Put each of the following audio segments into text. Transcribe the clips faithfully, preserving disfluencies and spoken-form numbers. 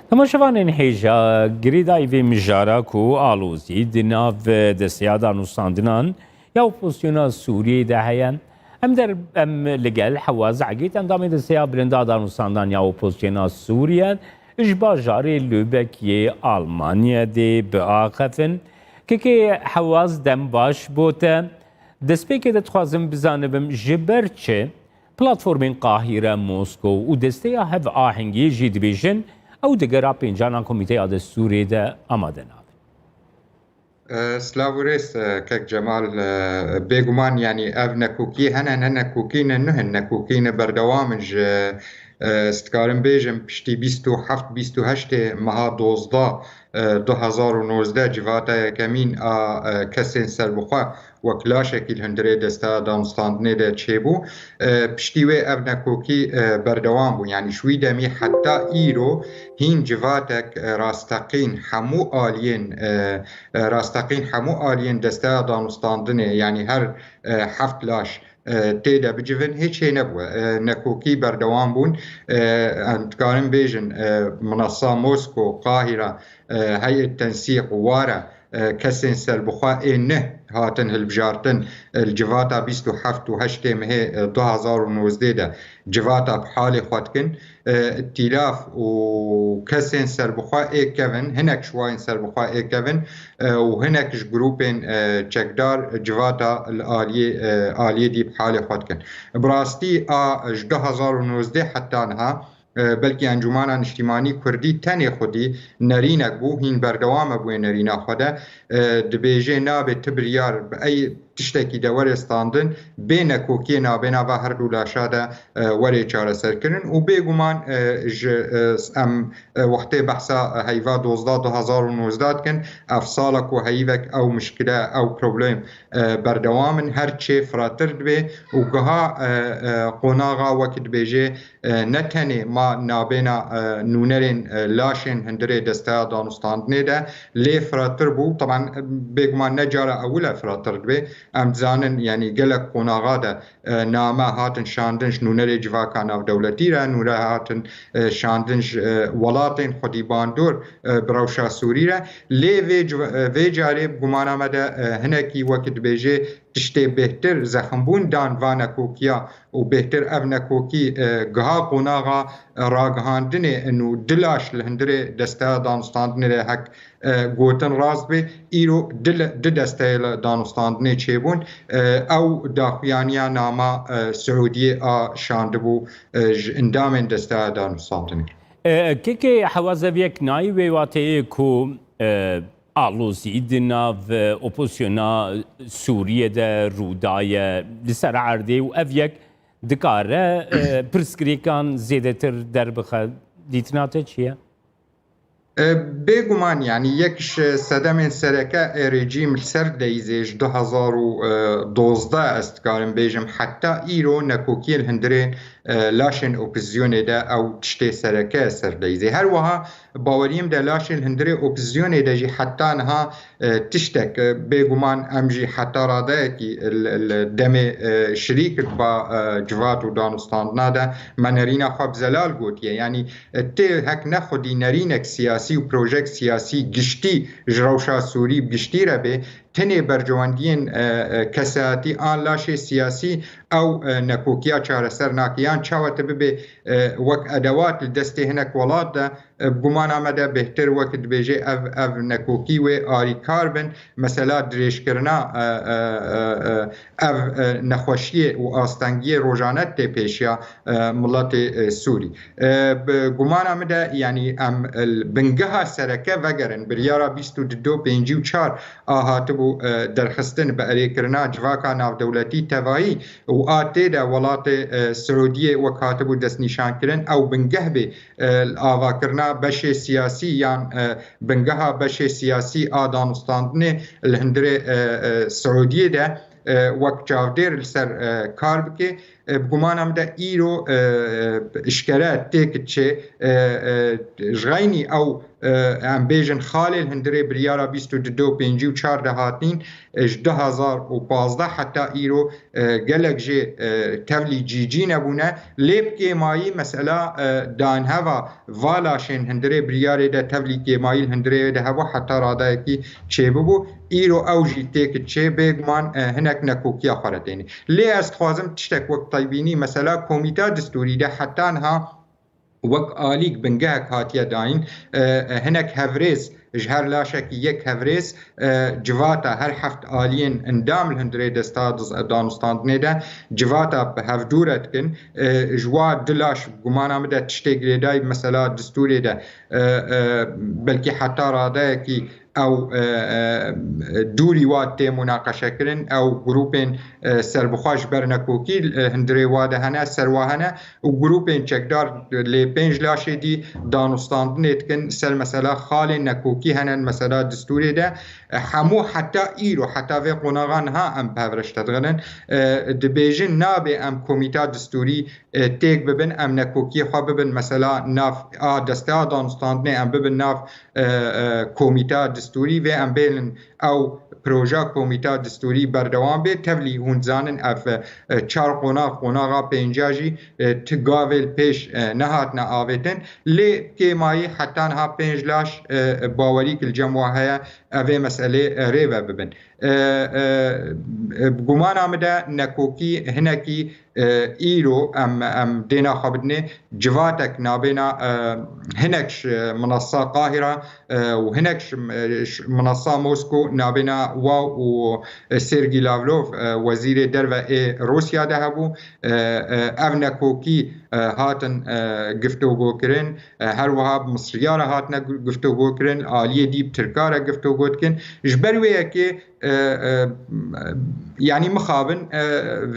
Temaşevanên hêja, girêdayî vê mijara ku alozî di nav desteya danûstandinan ya opozisyona Sûriyeyê de heye. Em der, em li gel Hewaz Egîd, endamê desteya bilind a danûstandinan ya opozisyona Sûriye ji bajarê Lübeck yê Almanya dê biaxifin. Kekê Hewaz, dem baş bo te. Destpêkê de dixwazim bizanibim ji ber çi Platformên Qahîre, Moskow û Desteya Hevahengiyê jî dibêjin ew di gera pêncana Komîteya Destûrê de amade nabin. E, silav û rêz, e, kek Cemal, e, bêguman, yanî ev nekokî hene, ne nekokî ne nuh in, nekokî ne berdewam in ji, e, ez dikarim bêjim, piştî bîst û heft, bîst û heştê meha dozdeh, e, du hezar û nozdeh civata yekemîn a, e, kesên serbixwe wek laşekî li hundirê desteya danûstandinê de çêbû. E, piştî wê ev nekokî, e, berdewam bû. Yanî ji wî demî heta îro hîn civatek, e, rasteqîn hemû aliyên, e, e, rasteqîn hemû aliyên desteya danûstandinê, yanî her, e, heft laş, e, tê de bicivin, hêç hê nebûye. E, nekokî berdewam bûn. E, em dikarin bêjin, e, minesa Mosko, Qahîra, e, heyet tensîq, ware, e, kesên serbixwe ê neh hatin hilbijartin, e, li civata bîst û heft û heştê mehê, e, du hezar û nozdeh de civata bi halê xwe dikin. E, îtîlaf û kesên serbixwe ê kevin, hinek ji wayên serbixwe ê kevin, e, û hinek ji grûpên, e, çekdar civata li aliyê, e, aliyê dî bi halê xwe dikin. Bi rastî a ji du hezar û nozdeh heta niha, e, belkî Encûmana Niştîmanî Kurdî tenê xwedî nerînek bû, hîn berdewam e bûyê nerîna xwe de. E, dibêjê nabe ti biryar bi ey tiştekî de were standin, bê nekokiyê nabêna va her du laşa de, e, were çareserkirin û bêguman, e, ji, e, em, e, wextê behsa heyva dozdeh du hezar û nozdeh dikin, ev sala ku heyvek ew mişkile, ew problem, e, berdewam in, her çê firatir dibe û giha, e, e, qonaxa wek dibêjê, e, ne tenê ma nabêna, e, nûnerên, e, laşên hundirê desteya danûstandinê de lê firatir bû. Teban, e, bêguman ne cara ewil e firatir dibe. Em dizanin, yanî gelek qonaxa de, e, name hatin şandin ji nûnerê civaka navdewletî re, nûre hatin, e, şandin ji, e, welatên xwedî bandor, e, bi rewşa Sûrî re. Lê vê civ-, e, vê carê bi gumana me de, e, hinekî wek dibêjê tiştê bêhtir zeximbûn dan va nekokiya û bêhtir ev nekokî, e, giha qonaxa ragihandinê in û du laş li hundirê desteya danûstandinê re hek, e, gotin rast bê, îro du le-, du desteyê li danûstandinê çêbûn. E, ew daxuyaniya nama, e, Siûdiyê a şandibû, e, ji endamên desteya danûstandinê. E, kekê Hewaz, ev yek nayê wê wateyê ku, e, alozî di nav, e, opozisyona Sûriyê de rûdaye li ser erdê û ev yek dikare, e, pirsgirêkan zêdetir derbixe. Dîtina te çi ye? E, bêguman, yanî yek ji sedemên sereke ê rejîm li ser deyzê ji du hezar û dozdeh, ez dikarim bêjim, heta îro nekokiyên hundirên, e, laşên opozisyonê de ew tiştê sereke ser deyzê. Her wiha baweriyê min de laşên hundirê opozisyonê de jî heta niha, e, tiştek, e, bêguman em jî heta radeyekî li, li demê, e, şirîk ba, e, civat û danûstandina de me nerîna xwe bi zelal gotiye. Yanî, e, tê hek ne xwedî nerînek siyasî û projek siyasî giştî ji rewşa Sûrî bi giştî re bê, tenê berjewendiyên, e, e, kesayetî an laşê siyasî ew, e, nekokiya çareser nake. Yan çawa te bibê, e, wek edewat li destê hinek welat de, e, bi gumana me de bêhtir wek dibêjê ev, ev nekokî wê arîkar bin. Mesela dirêjkirina, e, e, e, e, ev, e, nexweşiyê û astengiyê rojane tê pêşiya, e, miletê, e, Sûrî. E, bi gumana min de, yanî em, e, bingeha sereke vegerin, biryara bîst û du pêncî û çar a hatibû, e, derxistin bi erêkirina civaka navdewletî tevayî û a tê de welatê, e, Siûdiyê wek hatibû destnîşankirin, ew bingeh bê, e, avakirina beşê siyasî yan, e, bingeha beşê siyasî a danûstandinê li hundirê, e, e, Siûdiyê de, e, wek çavdêr li ser, e, kar bike. E, bi gumana min de îro, e, e, eşkere têk çê, e, e, ji xeynî ew, e, em bêjin xalê li hundirê biryara bîst û du û pêncî û çar de hatîn, e, ji du hezar û pazdeh heta îro, e, gelek jê, e, tevlî cîcî nebûne. Lê bi kêmayî mesela, e, danheva va laşên hundirê biryarê de tevlî kêmayî li hundirê de hebû heta radayekî çêbibû. Îro ew jî têk çê bêguman, e, hinek nekokiya xwe re têne. Lê ez dixwazim tiştek wek teybînî, mesela komîta distûrî de heta niha wek alîk bingehek hatiye dayîn, e, e, hinek hevrêz, ji her laşekî yek hevrêz, e, civata her heft aliyên endam li hundirê desta diz-, danûstandinê de civata bi hevdû re dikin. E, ji wa du laş gumana min de tiştê girêdayî mesela distûrê de, e, e, belkî heta radeyekî ew, e, e, dûrî wa tê munaqeşekirin, ew grûpên, e, serbixwe ji ber nekokî, e, hundirê wa de hene, ser wa hene û grûpên çekdar lê pênc laşê dî danûstandinê dikin ser mesela xalên nekokî hene, mesela distûrê de, e, hemû heta îro, heta vê qonaxa niha em bi hev re ji te digirin, e, dibêjin nabe em komîta distûrî e, têk bibin, em nekokiyê xwe bibin, mesela nav a desteya danûstandinê em bibin nav, e, e, komîta distûrî vê em bênin ew proja komîta distûrî berdewam bê. Tevlî hûn dizanin ev, e, çar qonax, qonaxa pênca jî, e, ti gavê li pêş, e, nehatine avêtin. Lê kêmayî heta niha pênc laş, e, bawerî ki li cem wa heye, ev ê meselê, e, rê ve bibin. E, e, e, bi gumana min de nekokî hinekî, e, îro em, em dêna xwe bidinê civatek nabêna, e, hinek ji minasa Qahira, e, û hinek ji, e, ji minasa Mosko nabêna wa û, e, Sergî Lavrov, e, wezîrê derve ê Rûsya de hebû. E, e, ev nekokî, e, hatin, e, giftogo kirin. E, her wiha bi Misriya re hatine gu-, giftogo kirin, aliyê dî bi Tirka re giftogo dikin. Ji ber wê yekê, e, e, yanî mixabin, e,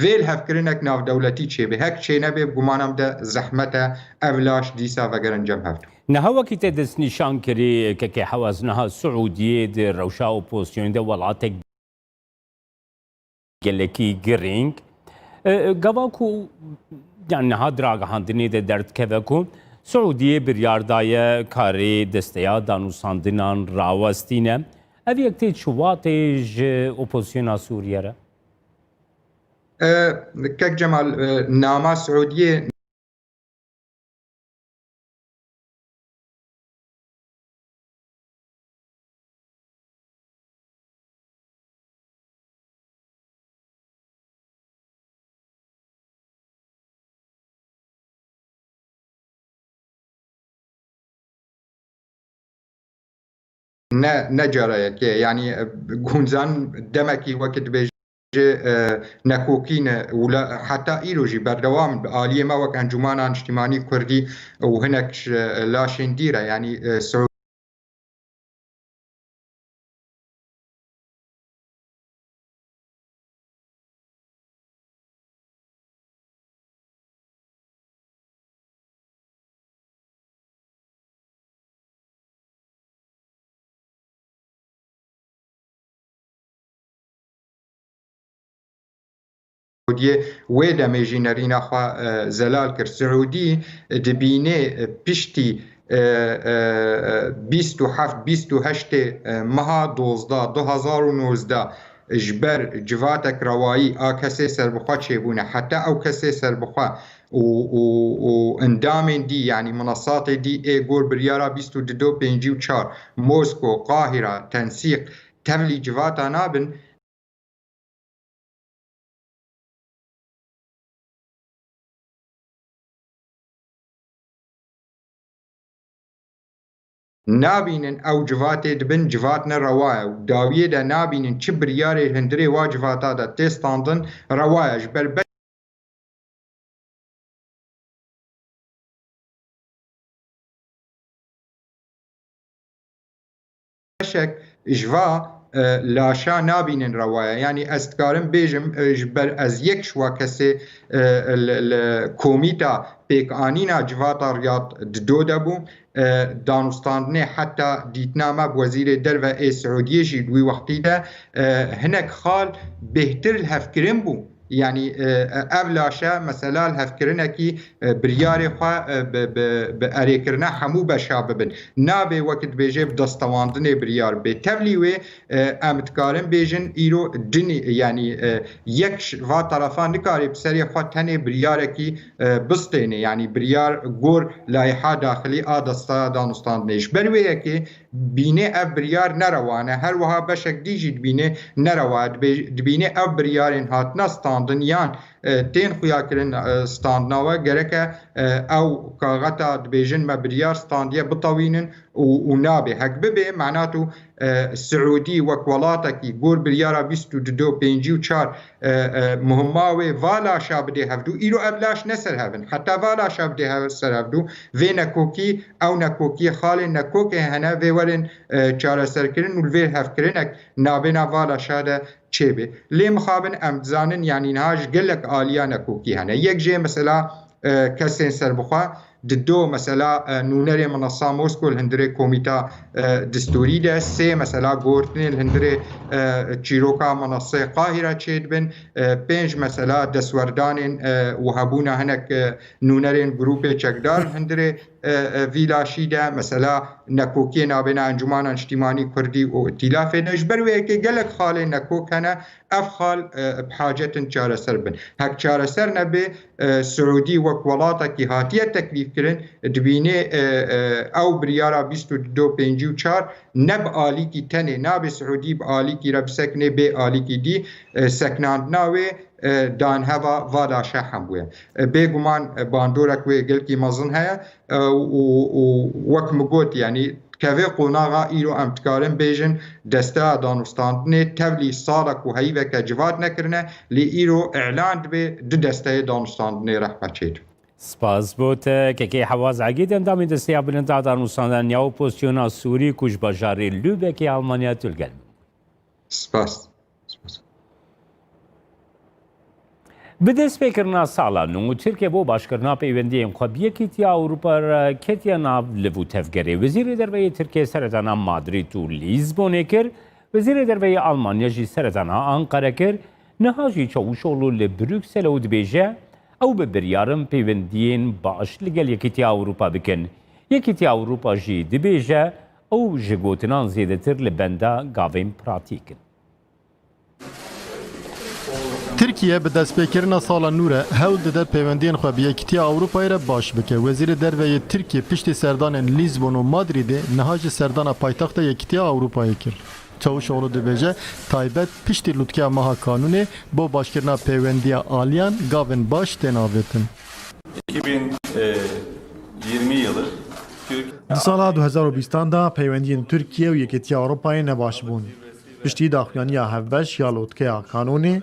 vê lihevkirinek navdewletî çêbe. Hek çênebe, bi gumana min de zehmet e ev laş dîsa vegerin cem hevdû. Niha wekî te destnîşan kirî, kekê Hewaz, niha Siûdiyê di rewşa opozisyonê de welatek gelekî girîng. E, e, gava ku, yani niha di ragihandinê de derdikeve ku Siûdiyê biryar daye karê desteya danûstandinan rawestîne. Ev yek tê çiwatê ji opozisyona Sûriye re? E, Kek Cemal, e, nama Siûdiyê Ne, ne cara yekê. Yanî, e, hûn zanin demekî wekî dibêje, e, nekokî ne, wila heta îro jî berdewam in. Bi aliyê me wek Encûmana Niştimanî Kurdî û hinek ji, e, laşên dî re, yanî, e, Siûdiyê wê demê jî nerîna xwe, e, zelal kir. Siûdî dibîne, e, piştî, e, e, bîst û heft, bîst û heştê, e, meha dozdeh, du hezar û nozdeh ji ber civatek rewayî a kesê serbixwe çêbûne, heta ew kesê serbixwe û, û, û endamên dî, yanî minasatê dî ê gor biryara bîst û du pêncî û çar, Mosko, Qahira, Tensîq, tevlî civata nabin, nabînin ew civatê dibin civat ne rewa ye û dawiyê de nabînin çi biryarê hundirê wa civata de tê standin rewa ye. Ji ber beşek ji va, e, laşa nabînin rewa ye. Yanî ez dikarim bêjim, e, ji ber ez yek ji wa kesê, e, li, li komîta pêkanîna civata Riyad di do de bûm. E, danûstandinê heta dîtina me bi wezîrê derve ê Siûdiyê jî di wî wextî de, e, hinek xal bêhtir li hevkirin bû. Yanî, e, e, ev laşe mesela li hevkirinekî, e, biryarê xwe, e, bi, bi, bi erêkirina hemû beşa bibin. Nabê wek dibêje bi destewandinê biryar bê. Tevlî wê, e, em dikarin bêjin îro dinî, yanî, e, yek ş-, va terefa nikare bi serê xwe tenê biryarekî, e, bistêne. Yanî biryar gor layiha daxilî a desteya danûstandinê. Ji ber wê yekê bînê ev biryar nerewa ne. Her wiha beşek dî jî dibînê nerewa. Dibê-, dibînê ev biryarên hatine standin yan, e, tên xuyakirin, e, standina we gereke, e, ew kaxeta dibêjin me biryar standiye bitewînin û, û nabê. Hek bibê, mena tu, e, Siûdî wek welatekî gor biryara bîst û du, pêncî û çar, e, e, muhima wê va laşa bidê hevdû, îro ev laş ne ser hev in. Heta va laşa bidê hev-, ser hevdû, vê nekokî, ew nekokiyê xalên nekokê hene, vê werin, e, çareserkirin û li vê hevkirinek nabêna va laşa de çêbê. Lê mixabin em dizanin, yanî niha ji gelek aliya nekokî hene. Yek jê mesela, e, kesên serbixwe, di do mesela, e, nûnerê minesa Mosko li hundirê komîta, e, distûrî de, sê mesela gotinê li hundirê, e, çîroka minesê Qahîre çêdibin, e, pênc mesela destwerdanên, e, û hebûna hinek, e, nûnerên grûpê çekdar li hundirê, e, e, vî laşî de, mesela nekokiyê nabêna Encûmana Niştîmanî Kurdî û Îtîlafê de. Ji ber wê yekê gelek xalên nekok hene, ev xal, e, bi hacet in çareser bin. Hek çareser nebe, e, Siûdî wek welatekî hatiye teklîfkirin, dibînê, e, e, ew biryara bîst û du pêncî û çar ne bi alîkî tenê, nabê Siûdî bi alîkî re bisekine, bê alîkî dî, e, seknandina wê, e, dan heva va laşe hebûye. E, bêguman, e, bandorek wê gelkî mezin heye, e, û, û wek min got, yanî kevê qonaxa îro em dikarin bêjin, desteya danûstandinê tevlî salek û heyveke civat nekirine, lê îro îlan dibe du desteyê danûstandinê rehme çêdibin. Spas bo te, kekê Hewaz Egîd, endamê Desteya Bilind a Danûstandaniya Opozisyona Sûrî ku ji bajarê Lübeckê Almanya tu li gel min. Spas. Spas. Bi destpêkirina sala nû, Tirkiye bo başkirina peywendiyên xwe bi Yekîtiya Ewropa re ketiye nav liv û tevgerê. Wezîrê Derve yê Tirkiye seredana Madrîd û Lîzbonê kir, Wezîrê Derve yê Almanya jî seredana Anqere kir, niha jî Çavuşoglu li Brukselê û dibêje, ew bi biryar in peywendiyên baş li gel Yekîtiya Ewropa bikin. Yekîtiya Ewropa jî dibêje, ew ji gotinan zêdetir li benda gavên pratîk in. Tirkiye bi destpêkirina sala nû re hewl dide peywendiyên xwe bi Yekîtiya Ewropayê re baş bike. Wezîrê Derve yê Tirkiye piştî serdanên Lîzbon û Madrîdê niha jî serdana paytexta Yekîtiya Ewropayê kir. Çavuşoglu dibêje, taybet piştî lûtkeya meha Kanûnê bo başkirina peywendiya aliyan gavên baş tên avêtin. iki bin yirmi yılı Türk Di sala du hezar û bîstan de peywendiyên Tirkiye û Yekîtiya Ewropayê nebaş bûn. Piştî daxuyaniya hevbeş ya lotkeya Kanûnê,